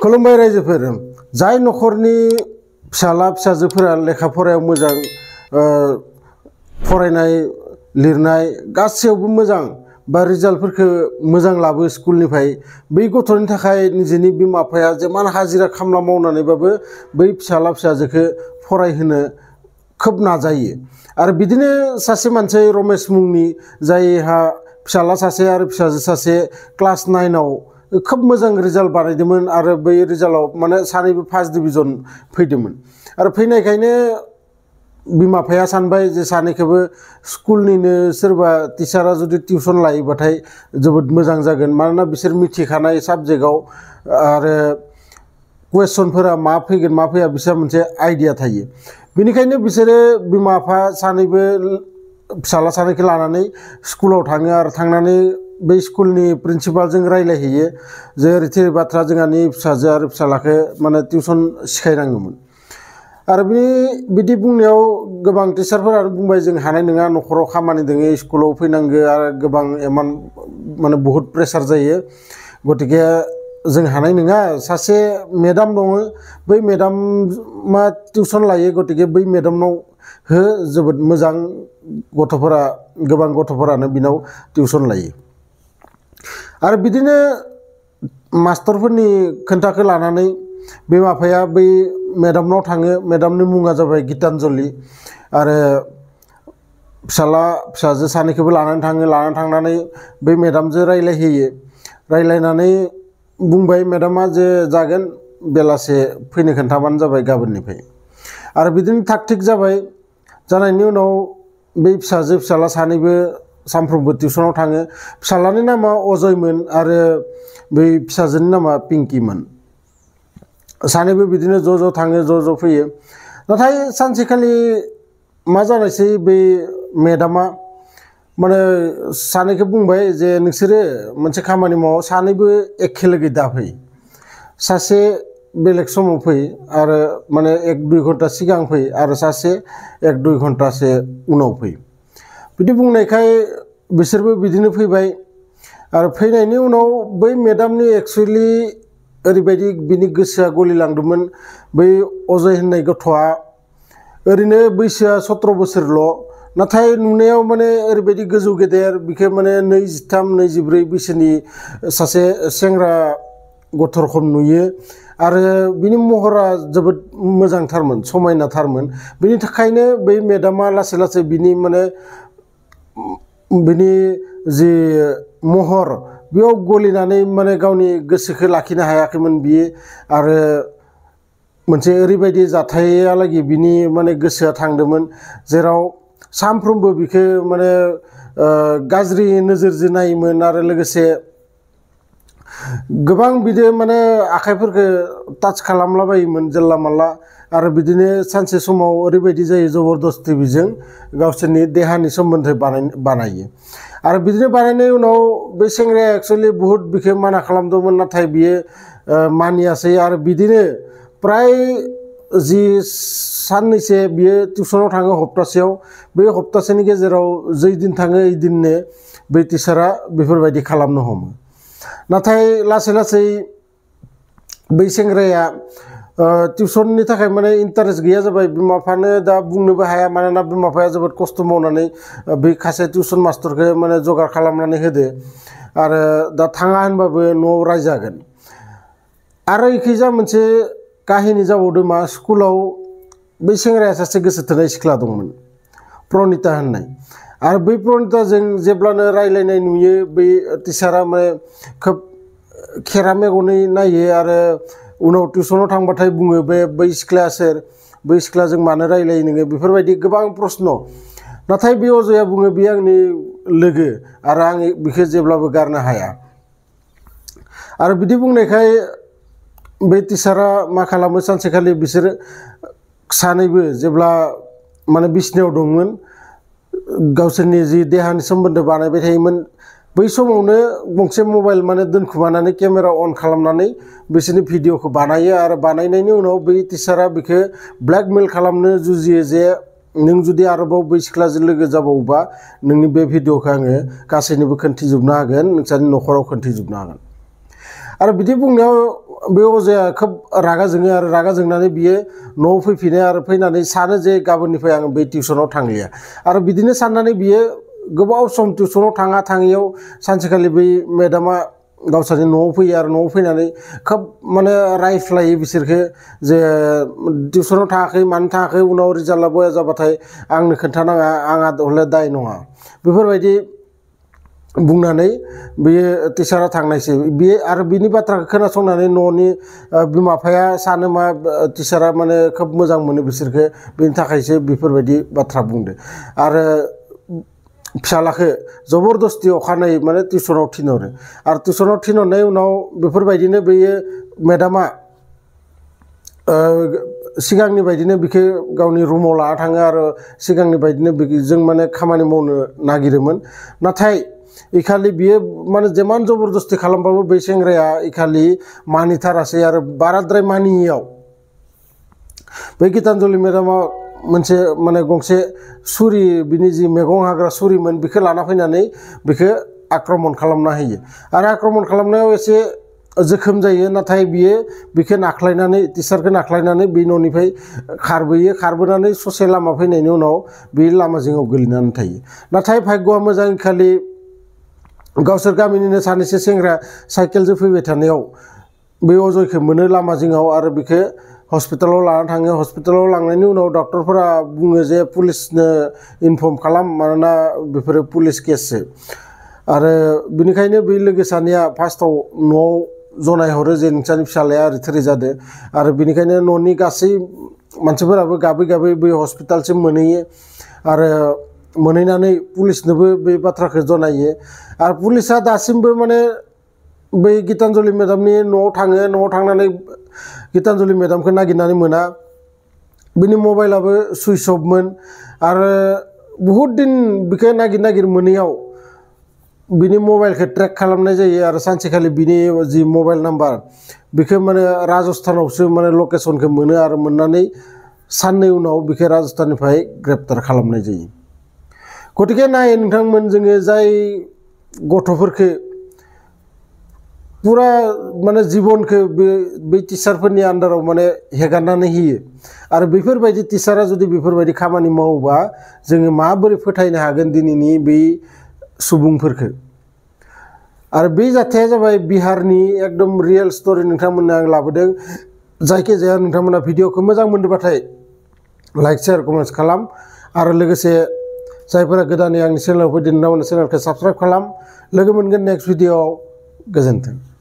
खुलुमबाय रायजोफोर जाय नखरनि फिसाला फिसाजोफोरा लेखा फरायाव मोजां फरायनाय लिरनाय गासैयावबो मोजां बा रिजाल्टफोरखौ मोजां लाबो स्कुलनिफ्राय बै गथ'नि थाखाय निजेनि बिमा बिफाया जेमान हाजिरा खामला मावनानैबाबो बै फिसाला फिसाजोखौ फरायहोनो खोब नाजायो आरो बिदिनो सासे मानसि रमेश मुंनि जायहा फिसाला सासे आरो फिसाजो सासे क्लास 9 आव खोब मोजां रिजाल्ट बानायदोंमोन आरो बै रिजाल्टआव माने सानैबो फार्स्ट डिभिजन फैदोंमोन आरो फैनायखायनो बिमा बिफाया सानबाय जे सानैखौबो स्कुलनिनो सोरबा टिचारा जुदि टिउसन लायोबाथाय जोबोद मोजां जागोन मानोना बिसोर मिथिखानाय साबजेक्टआव आरो कुवेश्चनफोरा मा फैगोन मा फैया बिसोर मोनसे आइडिया थायो बेनिखायनो बिसोरो बिमा बिफा सानैबो फिसाला सानैखौ लानानै स्कुलाव थाङो आरो थांनानै बै स्कुलनि प्रिन्सिपालजों रायलायहैयो जे ओरै बाथ्रा जोंहानि फिसाजो आरो फिसालाखौ माने टिउसन सिखायनांगौमोन आरो बिदि बुंनायाव गोबां टिचारफोरानो बुंबाय जों हानाय नङा नखराव खामानि दङ स्कुलाव फैनांगौ आरो गोबां इमान माने बहुत प्रेसार जायो गतिके जों हानाय नङा सासे मेडाम दङ बै मेडामा टिउसन लायो गतिके बै मेडामनाव हो जोबोद मोजां गथ'फोरा गोबां गथ'फोरानो बिनाव टिउसन लायो आरो बिदिनो मास्टारफोरनि खोन्थाखौ लानानै बिमा बिफाया बै मेडामनाव थाङो मेडामनि मुङा जाबाय गीतान्जलि आरो फिसाला फिसाजो सानैखौबो लानानै थांनानै बै मेडामजों रायलायहैयो रायलायनानै बुंबाय मेडामा जे जागोन बेलासे फैनो खोन्थाबानो जाबाय गाबोननिफ्राय आरो बिदिनो थाग थिग जाबाय जानायनि उनाव बै फिसाजो फिसाला सानैबो सानफ्रोमबो टिउसनाव थाङो फिसालानि नामा अजयमोन आरो बै फिसाजोनि नामा पिंकिमोन सानैबो बिदिनो ज' थाङो ज' फैयो नाथाय सानसेखालि मा जानायसै बै मेडामा माने सानैखौ बुंबाय जे नोंसोरो मोनसे खामानि माव सानैबो एखे लोगो दाफै सासे बेलेग समाव फै आरो माने 1-2 घन्टा सिगां फै आरो सासे 1-2 घन्टासो उनाव फै बिदि बुंनायखाय बिसोरबो बिदिनो फैबाय आरो फैनायनि उनाव बै मेडामनि एक्चुअली ओरैबायदि बिनि गोसोआ गलिलांदोंमोन बै अजय होननाय गथ'आ ओरैनो बैसोआ 17 बोसोरल' नाथाय नुनायाव माने ओरैबायदि गोजौ गेदेर बिखौ माने 23-24 बैसोनि सासे सेंग्रा गथ' रखम नुयो आरो बिनि महरा जोबोद मोजांथारमोन समायनाथारमोन बिनि थाखायनो बै मेडामा लासै लासै बिनि माने बिनि जि महर बेयाव गलिनानै माने गावनि गोसोखौ लाखिनो हायाखैमोन बियो आरो मोनसे ओरैबायदि जाथायालागै बिनि माने गोसोआ थांदोंमोन जेराव सानफ्रोमबो बिखौ माने गाज्रि नोजोरजों नायोमोन आरो लोगोसे गोबां बिदि माने आखाइफोरखौ टाच खालामलाबायोमोन जानला मानला आरो बिदिनो सानसे समाव ओरैबायदि जायो जबरदस्ति बिजों गावसोरनि देहानि सोमोन्दो बानायो आरो बिदिनो बानायनाय उनाव बे सेंग्राया एक्चुअली बहुत बिखौ माना खालामदोंमोन नाथाय बियो मानियासै आरो बिदिनो प्राय जि साननैसो बियो टिउसनाव थाङो हप्तासेयाव बे हप्तासेनि गेजेराव जै दिन थाङो ओइ दिननो बै टिचारा बेफोरबायदि खालामनो हमो नाथाय लासै लासै बै सेंग्राया टिउसननि थाखाय माने इन्टारेस्ट गैया जाबाय बिमा बिफानो दा बुंनोबो हाया मानोना बिमा बिफाया जोबोद खस्थ' मावनानै बै खासे टिउसन मास्टारखौ माने जगार खालामनानै होदो आरो दा थाङा होनबाबो न'आव रायजागोन आरो इखैजा मोनसे काहिनी जाबावदों मा स्कुलाव बै सेंग्राया सासे गोसो थोनाय सिख्ला दंमोन प्रनिता होननाय आरो बै प्रनिताजों जेब्लानो रायलायनाय नुयो बै टिचारा माने खोब खेरा मेगनै नायो आरो उनाव टिउसनाव थांबाथाय बुङो बै सिख्लाया सोर बै सिख्लाजों मानो रायलायो नोङो बेफोरबायदि गोबां प्रश्न नाथाय बे अजया बुङो बे आंनि लोगो आरो आं बिखौ जेब्लाबो गारनो हाया आरो बिदि बुंनायखाय बै टिचारा मा खालामो सानसेखालि बिसोर सानैबो जेब्ला माने बिसनायाव दंमोन गावसोरनि जि देहानि सोमोन्दो बानायबाय थायोमोन बै समावनो गंसे मबाइल माने दोनखुमानानै केमेरा अन खालामनानै बिसोरनि भिडिअखौ बानायो आरो बानायनायनि उनाव बै टिचारा बिखौ ब्लेकमेल खालामनो जुजियो जे नों जुदि आरोबाव बै सिख्लाजों लोगो जाबावोबा नोंनि बे भिडिअखौ आङो गासैनोबो खोन्थिजोबनो हागोन नोंसोरनि न'खराव खोन्थिजोबनो हागोन आरो बिदि बुंनायाव बे अजाया खोब रागा जोङो आरो रागा जोंनानै बियो न'आव फैफिनो आरो फैनानै सानो जे गाबोननिफ्राय आं बे टिउसनाव थांलिया आरो बिदिनो साननानै बियो गोबाव सम टिउसनाव थाङियाव सानसेखालि बै मेडामा गावसोरनि न'आव फैयो आरो न'आव फैनानै खोब माने रायफ्लायो बिसोरखो जे टिउसनाव थाङाखै मानो थाङाखै उनाव रिजाल्टआ बया जाबाथाय आंनो खोन्थानाङा आंहा हले दाय नङा बेफोरबायदि बुंनानै बेयो टिचारा थांनायसै बे आरो बिनि बाथ्राखौ खोनासंनानै न'नि बिमा बिफाया सानो मा टिचारा माने खोब मोजां मोनो बिसोरखो बेनि थाखायसो बेफोरबायदि बाथ्रा बुंदो आरो फिसालाखौ जबरदस्ति अखानायै माने टिउसनाव थिनहरो आरो टिउसनाव थिनहरनाय उनाव बेफोरबायदिनो बेयो मेडामा सिगांनि बायदिनो बिखौ गावनि रुमाव लाना थाङो आरो सिगांनि बायदिनो जों माने खामानि मावनो नागिरोमोन नाथाय इखालि बियो माने जेमान जबरदस्ति खालामबाबो बे सेंग्राया इखालि मानिथारासै आरो बाराद्राय मानियैयाव बै गितानजलि मेडामा मोनसे माने गंसे सुरि बिनि जि मैगं हाग्रा सुरिमोन बेखौ लाना फैनानै बेखौ आक्रमन खालामना होयो आरो आक्रमन खालामनायाव एसे जोखोम जायो नाथाय बियो बेखौ नाख्लायनानै टिचारखौ नाख्लायनानै बे न'निफ्राय खारबोयो खारबोनानै ससे लामा फैनायनि उनाव बे लामा जिङाव गोलैनानै थायो नाथाय भाग्यआ मोजां खालि गावसोर गामिनिनो सानैसो सेंग्रा साइकेलजों फैबाय थानायाव बे अजयखौ मोनो लामा जिङाव आरो बेखौ हस्पिटालाव लाना थाङो हस्पिटालाव लांनायनि उनाव डक्टरफोरा बुङो जे पुलिसनो इनफर्म खालाम मानोना बेफोरो पुलिस केससो आरो बिनिखायनो बै लोगो सानैया फार्स्टआव न'आव जनायहरो जे नोंसानि फिसालाया ओरै थोरै जादों आरो बिनिखायनो न'नि गासै मानसिफोराबो गाबै गाबै बै हस्पिटालसिम मोनहैयो आरो मोनहैनानै पुलिसनोबो बे बाथ्राखौ जनायो आरो पुलिसा दासिमबो माने बै गितानजलि मेडामनि न'आव थाङो न'आव थांनानै गितानजलि मेडामखौ नागिरनानै मोना बिनि मबाइलाबो सुइच अफमोन आरो बहुद दिन बेखौ नागिर मोनैयाव बिनि मबाइलखौ ट्रेक खालामनाय जायो आरो सानसेखालि बिनि जि मबाइल नाम्बार बेखौ माने राजस्थानावसो माने लकेसनखौ मोनो आरो मोननानै साननै उनाव बेखौ राजस्थाननिफ्राय ग्रेप्टार खालामनाय जायो गतिके नाय नोंथांमोन जोङो जाय गथ'फोरखौ पुरा माने जिबनखौ बे टिचारफोरनि आन्दाराव माने हेगारनानै होयो आरो बेफोरबायदि टिचारा जुदि बेफोरबायदि खामानि मावोबा जोङो माबोरै फोथायनो हागोन दिनैनि बै सुबुंफोरखौ आरो बे जाथाया जाबाय बिहारनि एकदम रियेल स्टरि नोंथांमोननो आं लाबोदों जायखिजाया नोंथांमोना भिडिअखौ मोजां मोनदोंबाथाय लाइक शेयार कमेन्ट्स खालाम आरो लोगोसे जायफोरा गोदानै आंनि चेनेलाव फैदों नोंथांमोना चेनेलखौ साबस्क्राइब खालाम लोगो मोनगोन नेक्स्ट भिडिअआव गोजोन्थों।